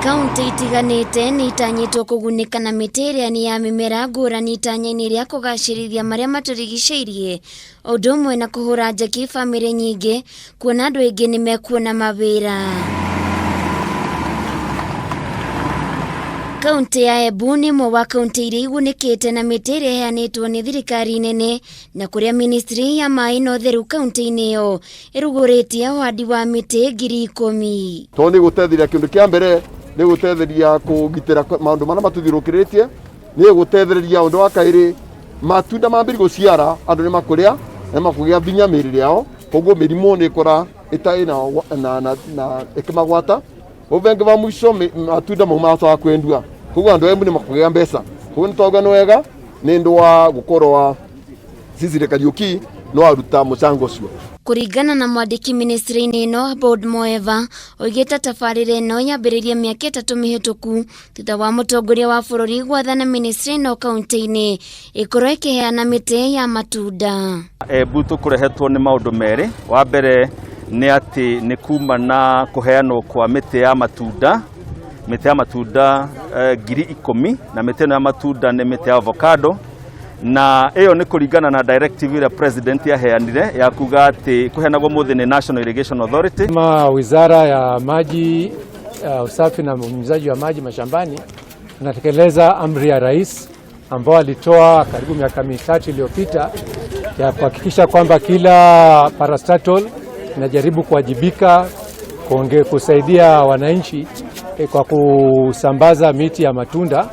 Kaunti itiganĩte nĩ itanyĩtwo kũgunĩka na mĩtĩ ĩrĩa nĩ ya mĩmera ngũrani itanya-inĩ rĩa kũgacĩrithia marĩa matũrigicĩirie, o ũndũ ũmwe na kũhũra njeki bamĩrĩ nyingĩ kuona andũ aingĩ nĩ mekuona mawĩra. Kaunti ya Embu nĩ ĩmwe wa kaunti iria igunĩkĩte na mĩtĩ ĩrĩa ĩheanĩtwo nĩ thirikari nene, na kũrĩa ministry ya maĩ na ũtheru kaunti-inĩ ĩyo ĩrugũrĩtie ũhandi wa mĩtĩ 10,000. Tondũ nĩ gũtetheria kĩndũ kĩa mbere nĩ gũtetheria kũgitĩra maũndũ marĩa matũthiũrũkĩrĩtie, nĩ gũtethereria ũndũ wa kaĩrĩ matunda mambĩrĩria gũciara andũ nĩ makũrĩa na makũgĩa vinya mĩĩrĩ yao, koguo mĩrimũ nĩ ĩkora ĩtarĩ na ĩkĩmagwata. Ũvengĩ wa mwisho matunda mau magacoka kwendua, koguo andũ a Embu nĩ makũgĩa mbeca. Koguo nĩ twauga nĩ wega nĩ ũndũ wa gũkorwo Cecily Kariuki no aruta mũcango ũcio. Kũringana na mwandĩki ministry-inĩ ĩno Aboud Moeva oigĩte tabarĩra ĩno yambĩrĩirie mĩaka 3 mĩhĩtũku thutha wa mũtongoria wa bũrũri gwathana ministry ĩno kaunti-inĩ ĩkorwo ĩkĩheana mĩtĩ ya matunda. Embu tũkũrehetwo nĩ maũndũ merĩ. Wa mbere nĩ atĩ nĩ kuma na kũheanwo kwa mĩtĩ ya matunda, mĩtĩ ya matunda 10,000, na mĩtĩ ĩno ya matunda nĩ mĩtĩ ya avocado, na ĩyo nĩ kũringana na directive ĩrĩa president yaheanire ya kuga atĩ kũheanagwo mũthĩ nĩ National Irrigation Authority. Kama wizara ya maji, usafi na unyunyizaji wa maji mashambani, tunatekeleza amri ya rais ambao alitoa karibu miaka 3 iliyopita ya kuhakikisha kwamba kila parastatal inajaribu kuwajibika kusaidia wananchi kwa kusambaza miti ya matunda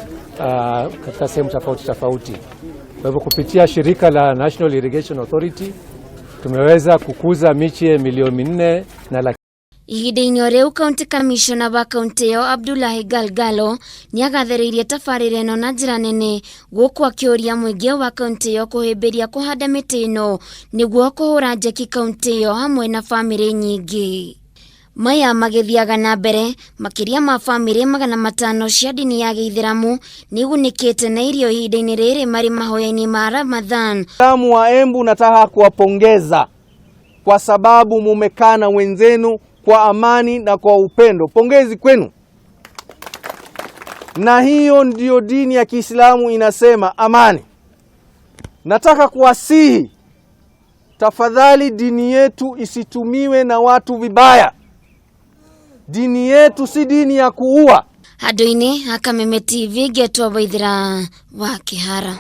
katika sehemu tofauti tofauti. Kwa hivyo kupitia shirika la National Irrigation Authority tumeweza kukuza miche milioni 4 na laki. Ihinda-inĩ o rĩu County Commissioner wa kaunti ĩyo Abdullahi Galgalo nĩagathĩrĩirie tabarĩra ĩno na njĩra nene gũkũ akĩũria mũingĩ wa kaunti ĩyo kũhĩmbĩria kũhanda mĩtĩ ĩno nĩguo kũhũra njeki kaunti ĩyo hamwe na bamĩrĩ nyingĩ. Maya magĩthiaga na mbere makĩria ma bamĩrĩ 500 cia ndini ya Gĩithĩramu nĩigunĩkĩte na irio ihinda-inĩ rĩrĩ marĩ mahoya-inĩ ma Ramadhan. Waislamu wa Embu nataka kuwapongeza kwa sababu mumekaa na wenzenu kwa amani na kwa upendo. Pongezi kwenu. Na hiyo ndio dini ya Kiislamu inasema amani. Nataka kuwasihi tafadhali, dini yetu isitumiwe na watu vibaya. Dini yetu si dini ya kuua. Handũ-inĩ ha Kameme TV ngetwo Waithera wa Kĩhara.